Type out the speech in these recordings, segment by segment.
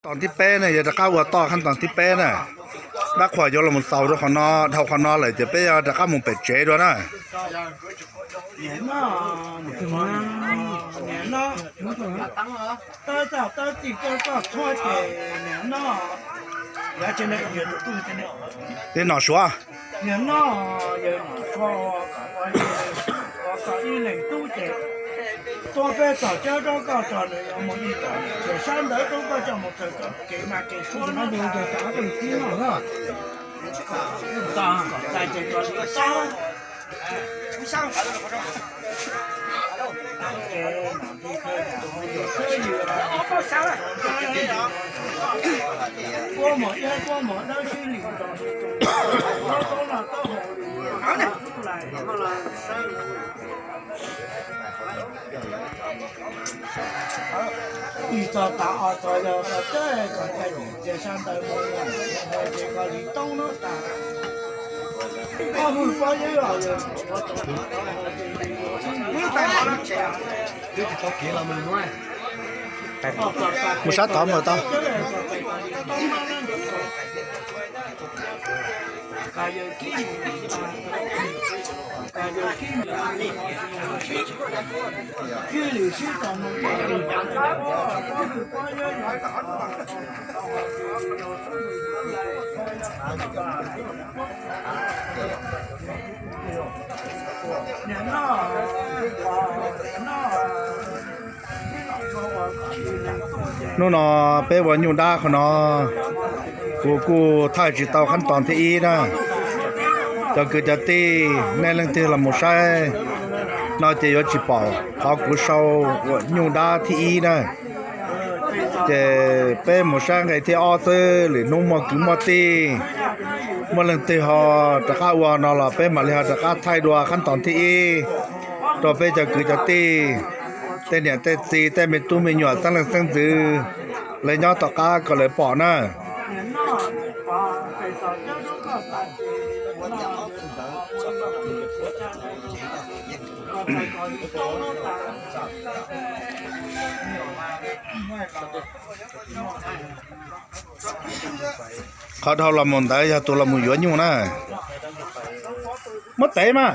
Tog thib peb ne, yog rov qab ua toj khab tog thib peb na. Dab qhuas yuav los xaus rau qhov no, dhau qhov no lawm ces peb yuav rov qab mus pem tsev dua na. Li no suav. Tua peb tog cawb rau koj tso nws yuav mus ib tog, ces sab ntawd rau koj coj mus txog kev mas kev suab no. Ib txog tas ob txog yog tau teb kom cai dim cia sab ntawd mus, ces koj li toob no tas. Ob hwj pob yeb los yog mus sab tod mus tau. Hnub no peb ua nyuj dab qhov no, kuv kuj thaij tsis tau khab tog thib ib na. Cov kwv cov tij, nej leej twg los mus saib no ces yuav tsis pom qhov kuv sau ua nyuj dab thib ib na. Ces peb mus saib nqe thib ob xwb, lwm hnub muaj kwv muaj tij, muaj leej twg ho rov qab ua no los peb mam li ho rov qab thaij dua khab tog thib ib rau peb cov kwv cov tij, tej niam tej txiv, tej me tub me nyuam, xeeb leej xeeb ntxwv, lawv nyob tom qab kom lawv pom na. Qhov dhau los mus ntawd yog tus los mus yuav nyuj na. Muab tev mas,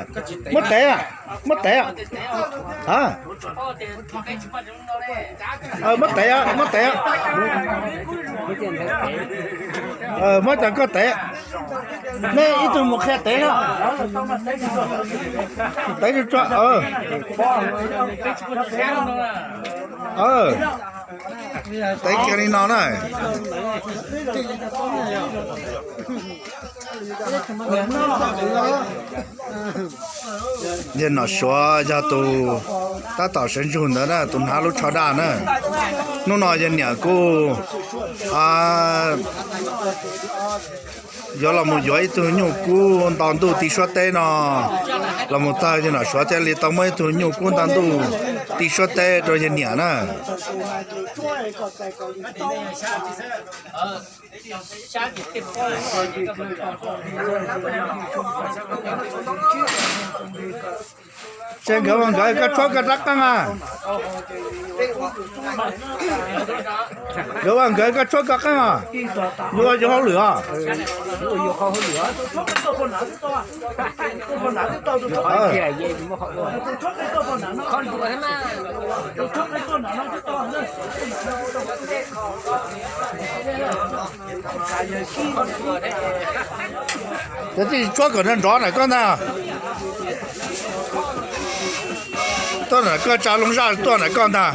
muab tev, muab tev. Muab tev, muab tev. Muab cov koj tev. Nej ib tug mus qhia tev no. Tev tsuag tsuag. Tev kiag li no na. Yawg Nom Suav yog tus tab tom sawv ntsug ntawd na, tus hnav lub tsho daj na. Hnub no yawg niam kuj yuav los mus yuav ib tug nyuj kub nto ntuj ti suab teb no. Los mus txog yawg Nom Suav thiaj li tau muab ib tug nyuj kub nto ntuj ti suab teb rau yawg niam na. Ces nkawd ua nkawd, koj tshuab koj rab qeej a. Nkawd ua nkawd, koj tshuab koj qeej a. Yuav ua yus hauj lwm os. Cov tij tshuab kom nrov nrov na koj ntag. Tuaj na koj, tsa loo zaj tuaj na koj ntag.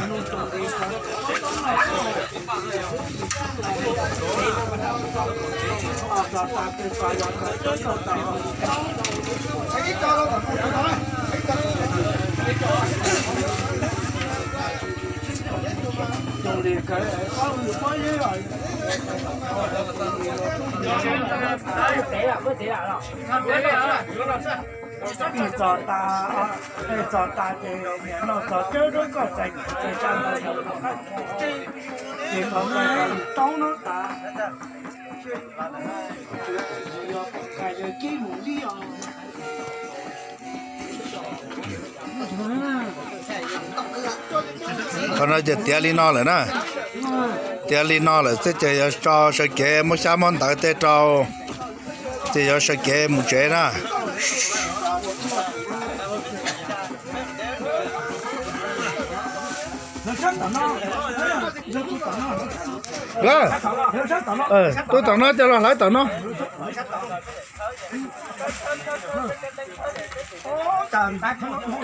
Txog tas, txog tas ces niam no txog cawb rau koj txais niam txais tsa ntawd, ces txog txais tau no tas. Qhov no ces tiav li no lawm na. Tiav li no lawm xwb ces yuav tso sawv kev muab xyab muab ntawv tej rau, ces yuav sawv kev mus tsev na. Tub tom no coj los hlawv tom no.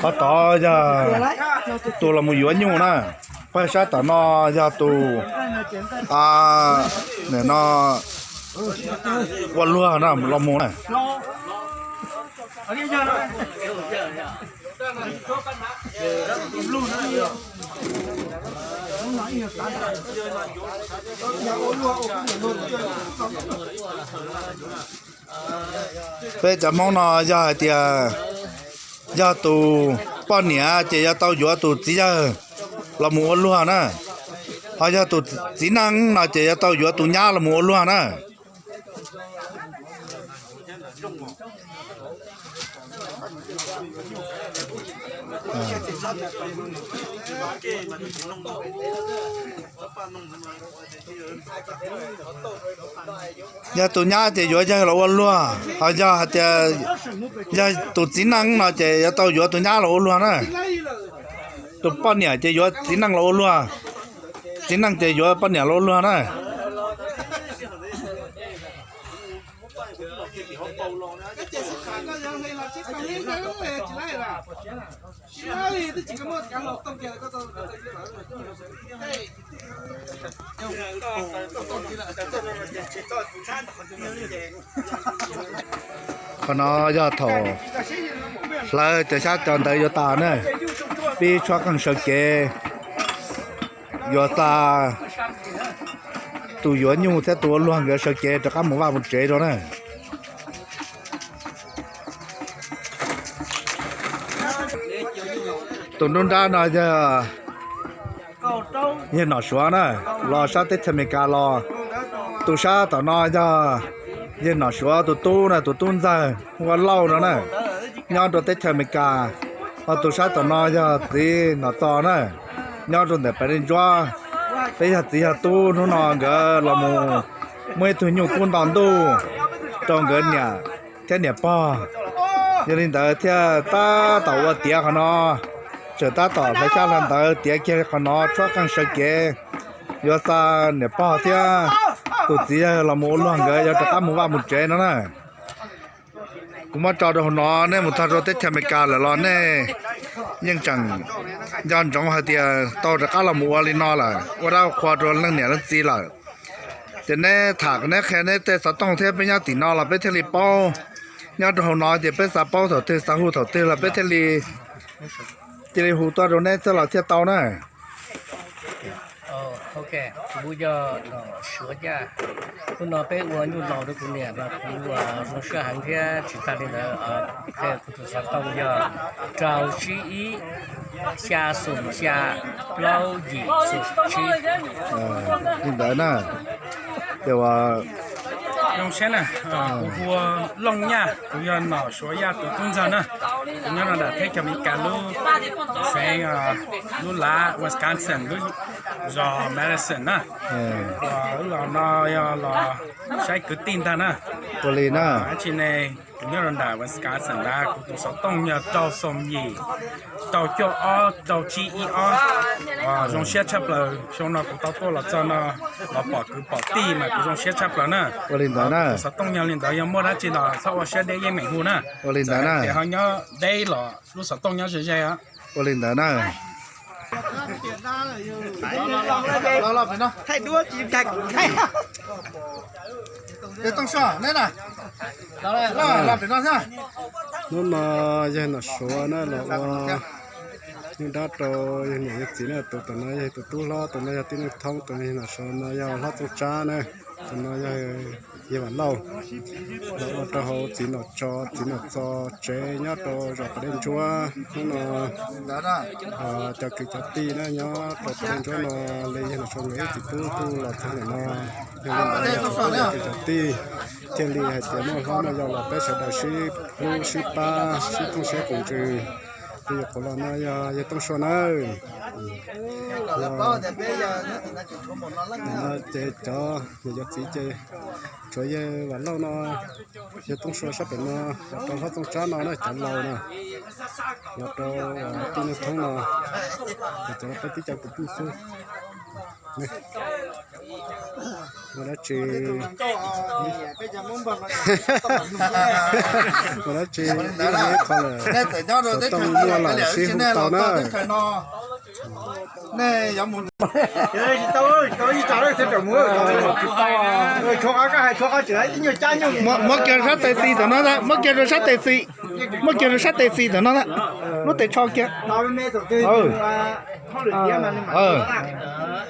Qhov tod yog tus los mus yuav nyuj na. Pawg sab tom no yog tus, no, ua luag no los mus na. Peb cov Hmoob no yog hais tias yog tus poj niam ces yuav tau yuav tus txiv yawg los mus ua luag na, ho yog tus txiv neej no ces yuav tau yuav tus nyab los mus ua luag na. Yog tus nyab ces yuav yawg los ua luag, ho yog hais tias yog tus txiv neej no ces yuav tau yuav tus nyab los ua luag na. Tus poj niam ces yuav txiv neej los ua luag, txiv neej ces yuav poj niam los ua luag na. Qhov no yog thaum hlawv cov xyab cov ntawv yuav tas na, pib tshuab qeej sawv kev yuav xa tus yuav nyuj thiab tus ua luag nkawd sawv kev rov qab mus vaj mus tsev rau na. Tus nruab nrab no yog yawg Nom Suav na, los sab teb chaws Amelikas los. Tus sab tom no yog yawg Nom Suav tus tub na, tus tub ntxawg hu ua Lauj no na, nyob rau teb chaws Amelikas. Ho tus sab tom no yog txiv Nom Txos na, nyob rau ntawm Pas Dej Ntsuab. Peb yog txiv yog tub, hnub no nkawd los mus muab ib tug nyuj kub nto ntuj rau nkawd niam thiab niam pog. Yog li ntawd thiaj tab tom ua tiav qhov no, tseem tab tom hlawv xyab hlawv ntawv tiav kiag qhov no tshuab qeej sawv kev yuav xa niam pog thiab tus txiv yawg los mus ua luag nkawd yuav rov qab mus vaj mus tsev no na. Kuv muab tso rau hauv no, nej mus txog rau teb chaws Amelikas lawm los nej yeej tseem nco ntsoov hais tias tau rov qab los mus ua li no lawm, ua dab ua qhua rau leej niam leej txiv lawm. Ces neb tham neb qhia neb tej xov tooj thiab peb nyob tim no los peb thiaj li paub. Nyob rau hauv no ces peb xav paub thaum twg xav hu thaum twg los peb thiaj li cia li hu tuaj rau neb thiab los thiaj tau na. Kuv yog Nom Suav Yaj. Hnub no peb ua nyuj laus rau kuv niam mas kuv zoo siab heev thiab tsis tag li ntawd, kuv tus xov tooj yog rau tsib ib xya xoom xya plaub yim xoom tsib. Li ntawd na, ces zoo siab na, kuv hu ua Looj Yaj, kuv yog Nom Suav Yaj tus tub ntxawg na. Kuv nyob rau nram teb chaws Amelikas lub xeev, lub lav Wisconsin, lub zos Madison na. Uas wb los no yog los saib kwv tij ntag na. Ua li na. Dab tsi ne, kuv nyob rau nram Wisconsin ntag, kuv tus xov tooj yog rau xoom yim rau cuaj ob rau tsib ib ob. Zoo siab tshaj plaws xyoo no kuv tau tuaj los txog no los pom kwv pom tij mas kuv zoo siab tshaj plaws na. Ua li ntawd na. Tus xov tooj yog li ntawd, yog muaj dab tsi los txhob ua siab deb yeej meem hu na. Ua li ntawd na. Tias ho nyob deb los lub xov tooj nyob ze ze. Ua li ntawd na. Hnub no yog Nom Suav na los ua nyuj dab rau yawg niam yawg txiv na, tus tom no yog tus tub hlob, tus no yog tij Neej Thoob, tus no yog Nom Suav, no yog hlob Txooj Tsab na, tus no yog yawg Vam Lauj. Los ua rau hauv txiv Nom Tso, txiv Nom Txos tsev nyob rau zos Pas Dej Ntsuab. Hnub no cov kwv cov tij na nyob rau Pas Dej Ntsuab no li yog Nom Suav nkawd ib txiv tub tuaj los txog ntawm no. Yog li ntawd cov kwv cov tij thiaj li hais tias muaj hlob muaj yau los peb sawv daws sib hlub sib pab sib thooj siab koom ntsws. Tus yuav qhuav los no yog yawg Tooj Sua nawb. Ces cov niam cov txiv ces tshuav yawg Vam Lauj no, yawg Tooj Sua sab pem no, los rau Hlob Txooj Tsab no na, cov laus na, los rau tij Nuj Thoob no, ces cov peb tib co kwv tij xwb. Ua dab tsi, ua dab tsi, ib qho lawm, xov tooj muaj lawm sib hu tau na. Muab kiag rau sab tes xis tom no, muab kiag rau sab tes xis, muab kiag rau sab tes xis tom no, lub tes tsho kiag.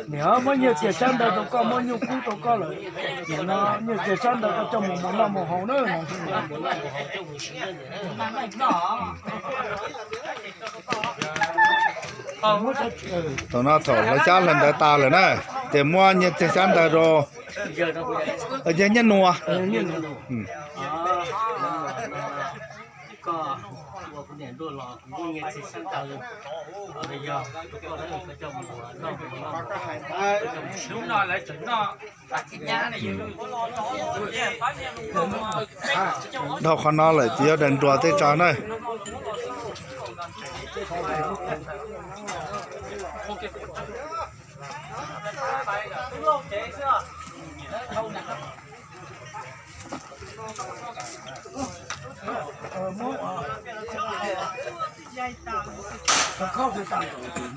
Niam, muab nyiaj txiag xyab ntawv rau koj, muab nyuj kub rau koj lawm. Nyiaj txiag xyab ntawv koj coj mus mus noj mus haus na. Thaum no thaum hlawv xyab hlawv ntawv tas lawm na, ces muab nyiaj txiag xyab ntawv rau yawg Nyiaj Nuas. Dhau qhov no lawm ces yog daim nruas tej tso na.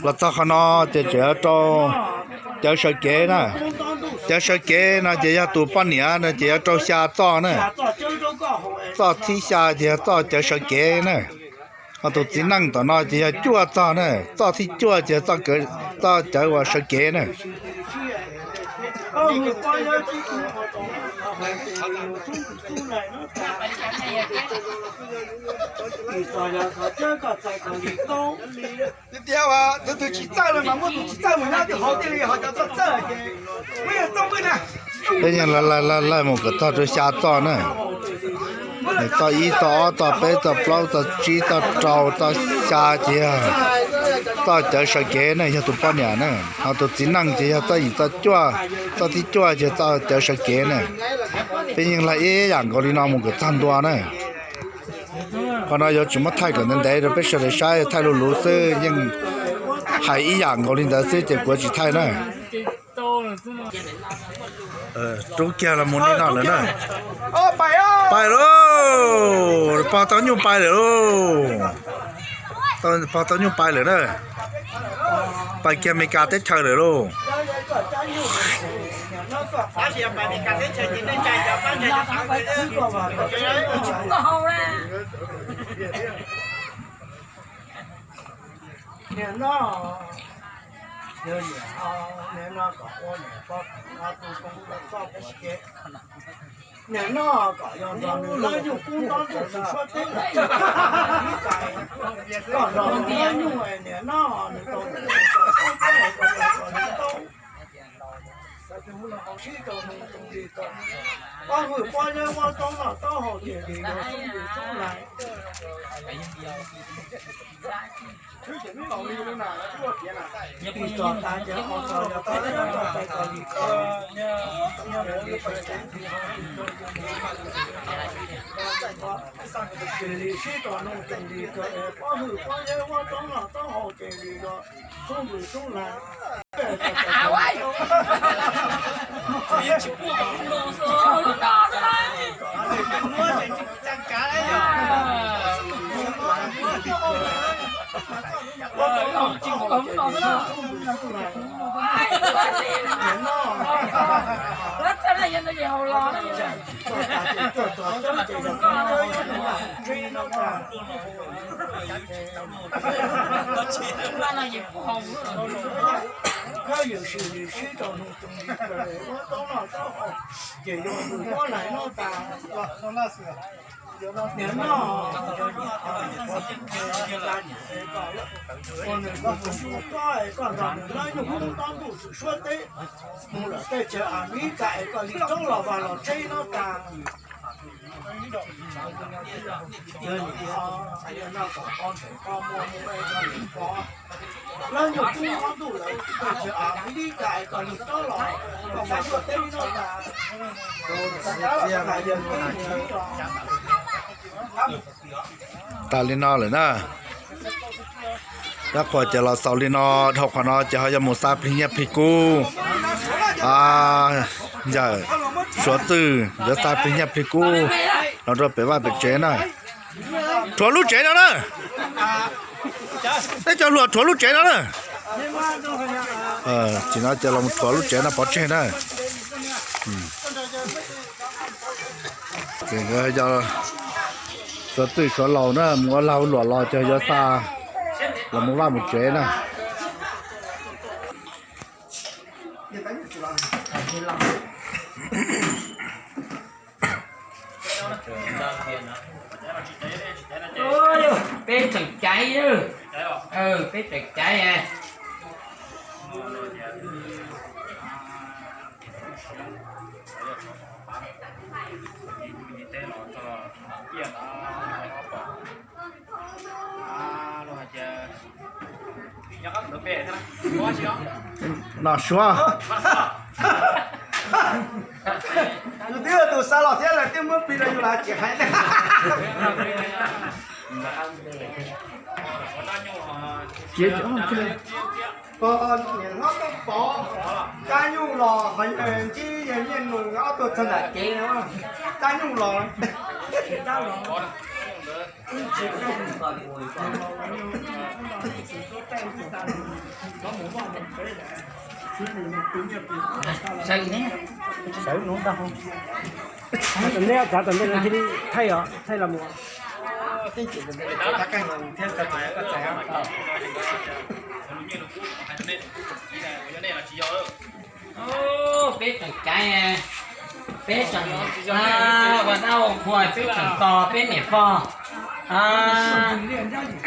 Los txog qhov no ces tseem rau cawv sawv kev na. Cawv sawv kev no ces yog tus poj niam no ces yuav rau xya txoj na. Txoj thib xya ces yog txoj cawv sawv kev na. Ho tus txiv neej tom no ces yog cuaj txoj na. Txoj thib cuaj ces txoj cawv uas sawv kev na. Tias tus twg tsis txawj los mas muaj tus tsis txawj mus nyob twb hauv thiaj li ho cov txawj txawj ces muaj yog txoj pwj na. Peb yeej laij laij laij mus kom txog rau xya txoj na. Txoj ib, txoj ob, txoj peb, txoj plaub, txoj tsib, txoj rau, txoj xya ces yog txoj cawv sawv kev na, yog tus poj niam na. Ho tus txiv neej ces yog txoj yim txoj cuaj, txoj thib cuaj ces txoj cawv sawv kev na. Peb yeej laij ib yam nkaus li no mus kom txog ntua na. Qhov no yuav tsis muab thaij kom ntev ntev rau peb sawv daws saib, thaij luv luv xwb, yeej hais ib yam nkaus li ntawd xwb ces kuv tsis thaij na. Rub kiag los mus li no lawm na. Pais lauj, pog tau nyuj pais lawm lauj. Pog tau nyuj pais lawm na. Pais kiag Amelikas teb chaws lawm lauj. Niam no, yog niam ho, niam no kom ua niam pog kom no tu koob txoj peb kev. Niam no kom yog nrog nws lawv nyuj kub ntob ntuj xwm suab teb lawm, kom nrog nws lawv nyuj niam no nws tau nws tau tau tau nws tau. Sib rau nus tus li ko, pob hwm pob zeb huab toob noj taub hau ces li yuav xub npis xub lais. Tis txog tas ces ho txog yog pob zeb txog txais txog li ko. Ces li sib rau nus tus li ko es pob hwm pob zeb huab toob noj taub hau ces li yuav xub npis xub lais. Koj yawm sim li sib rau nus tus li ko, huab toob noj taub hau ces yog nws muab lais noj tas. Niam no, ua nws koj tus ntsuj koj es koj nrog nws lawv nyuj kub ntob ntuj xwm suab teb mus lawm tej chaw Amelikas es koj li rov los vaj los tsheb noj tas. Tas li no lawm na. Rab qhuas ces los xaus li no, dhau qhov no ces ho yuav mus xa plig nyiaj plig kub. Yawm Suav Txwj yuav xa plig nyiaj plig kub los rau pem vaj pem tsev na. Rhuav lub tsev no na. Neb cov hluas rhuav lub tsev no na. Tsis no ces los rhuav lub tsev no pov tseg na. Ces nkawd yog Suav Txwj Suav Laus na, mus ua lag ua luam los ces yuav xa los mus vaj mus tsev na. Peb tseem caiv, peb tseem caiv. Nom Suav. Yus twb yog tus xa los thiab lawv twb muab plig rau yus lawm tsis hais. Niam hlob Tooj Pov, Cab Nyuj los qhov ntsib yawg Nyiaj Nus ob tug txog nram kev no. Cab Nyuj los. Sawv hnub tag, neb txav tom ntej no thiaj li thaij os, thaij los mus. Peb tseem caiv, peb tseem ua dab ua qhua, peb tseem tos peb niam pog.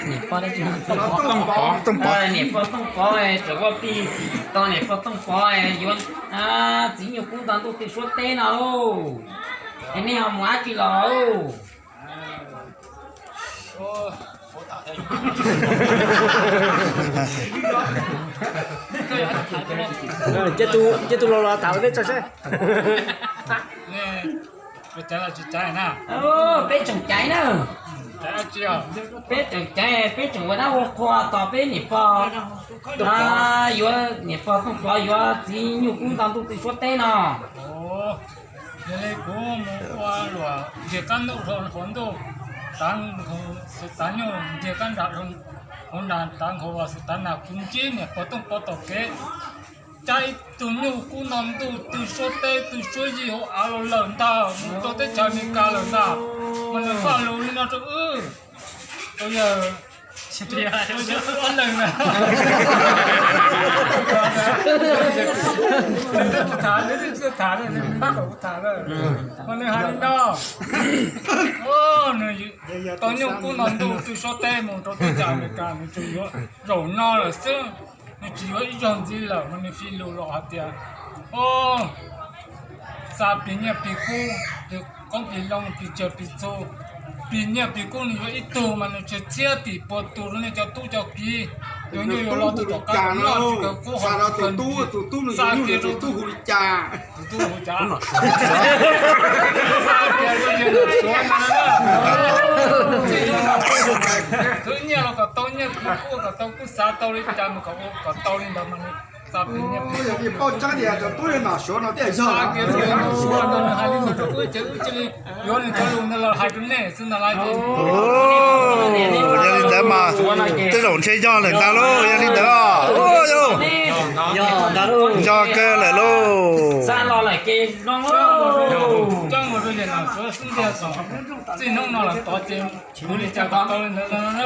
Niam pog, niam pog Tooj Pov tseem ua plig tos niam pog Tooj Pov yuav txiv nyuj kub nto ntuj tw suab teb no lauj. Es nej ho mus dab tsi los? Nce tus laus los tham ua peb tso seb. Peb tseem caiv na. Peb tseem caiv, peb tseem ua dab ua qhua tos peb niam pog, yuav niam pog Tooj Pov yuav txiv nyuj kub nto ntuj tw suab teb no. Yog li kuv mus ua luam ntiag kab ntuj hauv ntuj, tav nkaus xwb tav nyuj, ntiag kab nram hauv nram, tav nkaus xwb tav nram, kuv ntsib niam pog Tooj Pov tom kev, cab ib tug nyuj kub nto ntuj tw suab teb tw suab yig hauv av los lawm ntag, mus rau teb chaws Amelikas lawm ntag. Mas nws faj lus li no rau wb, rau yawg ob leeg na. Tham, tham, mas nws hais li no, nws tau nyuj kub nto ntuj tw suab teb mus rau teb chaws Amelikas, nws tseem yuav zaum no lawm xwb. Nws tsis yuav ib zaug ntxiv lawm, mas nws fij lus los hais tias, o, xa plig nyiaj plig kub, plig qoob plig loo, plig tsiaj plig txhu, plig nyiaj plig kub nws yuav ib tug mas nws tsis txhiab tim puas tus rau nej cov tub cov kiv. Yuav nyuj yuav los tus tom qab noj tsis kawg kub ho tsis kawg ntxiv. Xa kiag rau tus tub hu li cas? Tus tub hu cas? Xa kiag rau yawg Nom Suav no na. Khwv nyiaj los kom tau nyiaj, khwv kub kom tau kub, xav tau li cas mas kom ua kom tau li ntawd mas. Yog paub tseeb tias cov tub yawg Nom Suav no thiaj yog. Yog li ntawd mas tej zaum ntshe yog lawm ntag lauj, yog li ntawd. Yog kawg lawm lauj.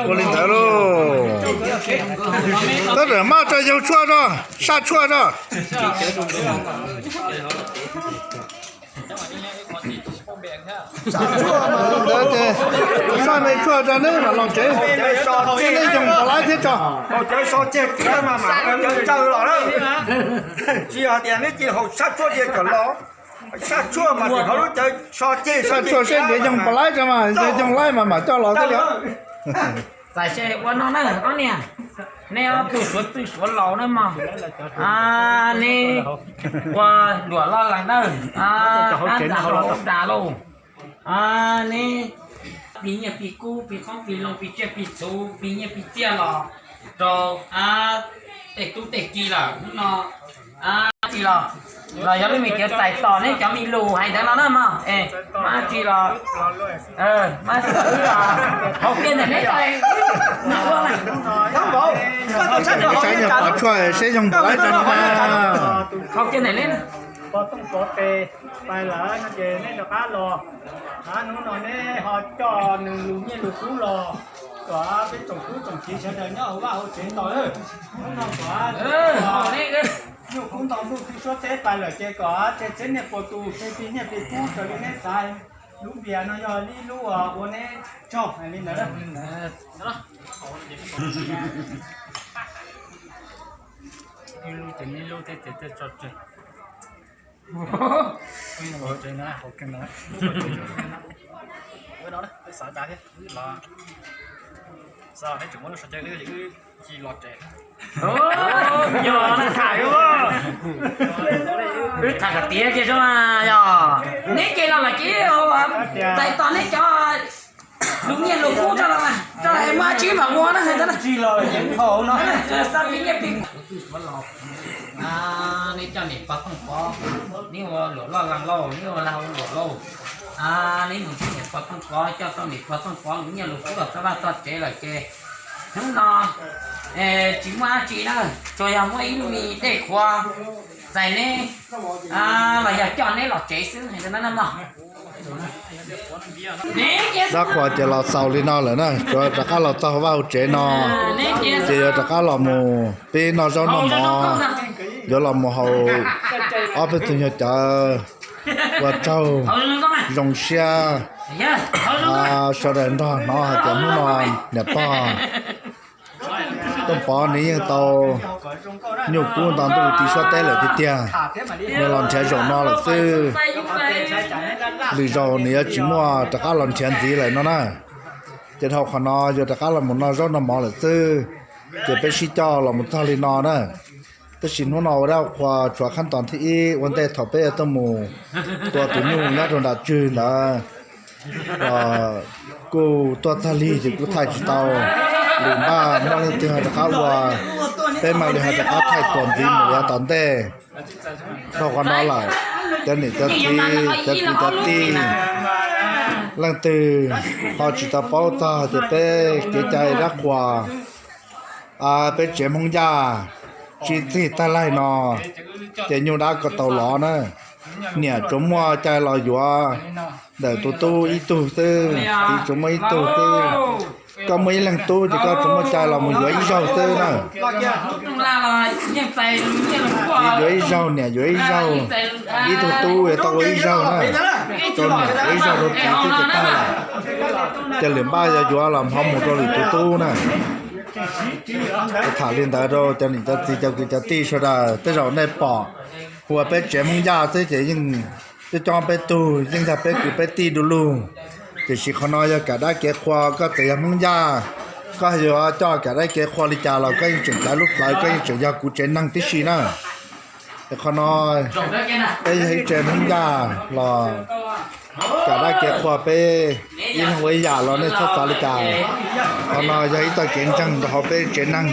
Ua li ntawd lauj. Tab sis maj tso yawg tshuaj tso, saj tshuaj tso. Ntawd ces saj me tshuaj tso neb mam los tsev, neb yoog pov laib thiab tso. Tsis yog tias neb cia haus sab tshuaj cia kom los. Saj tshuaj mas tseem ho lub cawv so ceg, saj tshuaj seb ntiav yoog puas laib tso mas, yog yoog laib mas mam coj los thiab li. Txais se ua no na ob niag, nej ob tug suav txwj suav laus na mog, neb ua luam loj lees na, qab ntas hauv das lauj, neb pis nyiaj pis kub, pis qoob pis loo, pis tsiaj pis txhuv, pis nyiaj pis txiaj los rau tej tub tej ki lawm hnub no. Tsis los, los yog lub me kev txais tos neb cov me lus hais ntawd no na mog. Mas tsis los, mas tsis los, hauv kiag ntawm neb, neb cov tos tshuaj seb yoog puas laib tso no. Hauv kiag ntawm neb. Pov tooj pov tes pais lawm no ces neb rov qab los. Hnub no neb ho coj nws lus nyiaj lus kub los kom peb tsoom tub tsoom kiv sawv daws nyob hauv vaj hauv tsev tos. Hnub no kom nyuj kub ntoo ntuj twb suab teb pais lawm ces kom tseg txhiab niaj puas tus, tseg pis nyiaj pis kub raws li neb xav. Lub npias no yog ib lub ua neb tsaug hais li ntawd. Wb tham kom tiav kiag sub mas yog neb ces los mas ces txais tos neb cov lus nyiaj lus kub tso los mas tso es muaj dab tsi mam ua na. Hais ntawd no, xa pis nyiaj pis, neb coj niam pog Tooj Pov, neb ua luam loj lees lauj, neb ua lag ua luam lauj, neb mus ntsib niam pog Tooj Pov coj tau niam pog Tooj Pov lus nyiaj lus kub los txog vaj txog tsev lawm ces hnub no tsis muaj dab tsi na, tsuas yog muaj ib lub me dej qhuav txais neb los yog coj neb los tsev xwb no mog. Dab qhuas ces los xaus li no lawm na, tsuas rov qab los txog vaj hauv tsev no ces yuav rov qab los mus pib noj zaub noj mov, yuav los mus haus ob peb tug nyuag cawv. Ua tsaug zoo siab sawv daws nrog hnov hais tias hnub no niam pog Tooj Pov nws yeej tau nyuj kub nto ntuj ti suab teb lawm tiag tiag. Nws los nrhiav zaum no lawm xwb, lwm zaus nws yuav tsis muaj rov qab los nrhiav ntxiv lawm no na. Ces dhau qhov no yuav rov qab los mus noj zaub noj mov lawm xwb, ces peb sib coj los mus txog li no na. Tab sis hnub no ua dab qhuas tshuav khab tos thib ib ua ntej thaum peb yuav tuaj mus tua tus nyuj nyob rau nram tswg ntawd los kuj tuaj txog lig ces kuj thaij tsis tau. Lwm npaj muaj leej twg ho rov qab ua, peb mam li ho rov qab thaij tuam ntxiv mus yav tom ntej. Dhau qhov no lawm, cov niam cov txiv cov kwv cov tij, leej twg ho tsis tau paub txog tias peb kev cai dab qhuas peb tsev Hmoob Yaj tsib txig tag laig no, ces nyuj dab ko tau lov na. Niam tsuas muaj cai los yuav ntawm tus tub ib tug xwb, txiv tsuas muaj ib tug xwb. Koj muaj ib leeg tub ces koj tsuas muaj cai los mus yuav ib zaug xwb na. Txiv yuav ib zaug, niam yuav ib zaug, ib tug tub yuav tau ua ib zaug na. Rau niam ua ib zaug rau txiv xwb ces tag lawm. Ces lwm npaj yuav yuav los ho mus rau lwm tus tub na. Tham li ntawd rau cov niam cov txiv cov kwv cov tij sawv daws, tej zaum nej pom hu ua peb tsev Hmoob Yaj xwb ces yeej coob coob peb tug, yeej yog peb kwv peb tij du lug. Tiam sis qhov no yog kam dab kev qhua, koj txawm yog Hmoob Yaj, koj yuav coj kam dab kev qhua li cas los koj yeej tseem kav lub plawv, koj yeej tseem yog kuv tsev neeg tib si na. Es qhov no peb yog ib tsev Hmoob Yaj los kam dab kev qhua peb ib leeg ua ib yam los nej txhob xav li cas. Qhov no yog ib txoj kev ntseeg rau hauv peb tsev neeg.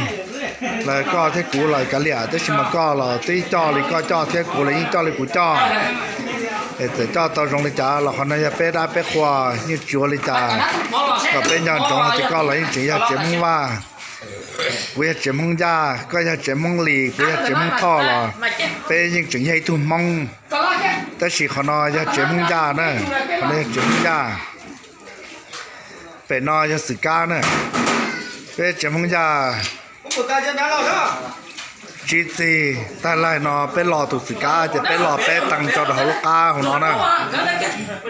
Los koj thiab kuv los kav liam, tab sis mas koj los twb coj li koj coj thiab kuv los yeej coj li kuv coj. Es txawm coj tau zoo li cas los qhov no yog peb dab peb qhua, yeej tsis ua li cas. Kom peb nco ntsoov hais tias koj los yeej tseem yog tsev Hmoob Vaj, kuv yog tsev Hmoob Yaj, koj yog tsev Hmoob Lis, kuv yog tsev Hmoob Thoj los peb yeej tseem yog ib tug Hmoob. Tab sis qhov no yog tsev Hmoob Yaj na, qhov no yog tsev Hmoob Yaj. Pem no yog Xwm Kab na. Peb tsev Hmoob Yaj tsib txig tag laig no peb lo tus Xwm Kab ces peb lo peb teev tso rau hauv lub qab hauv no na,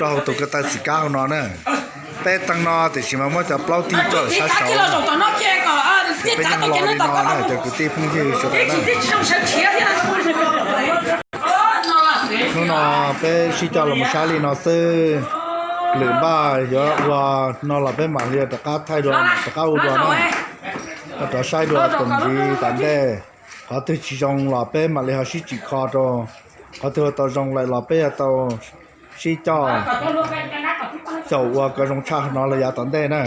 rau hauv tus ko taw Xwm Kab hauv no na. Peb teev no tiam sis mas muab cov plaub tig tso sab saud. Peb yeej lo li no na cov kwv tij phooj ywg sawv daws na. No peb sib coj los saib li no xwb, lwm npaj yuav ua no los peb mam li rov qab thaij dua, rov qab ua dua na. Rov saib dua tus ntxiv tom ntej, qhov twg tsis zoo los peb mam li ho sib tsim kho rau, qhov twg ua tau zoo lawm los peb yuav tau sib coj caum ua kom zoo tshaj no los yav tom ntej na.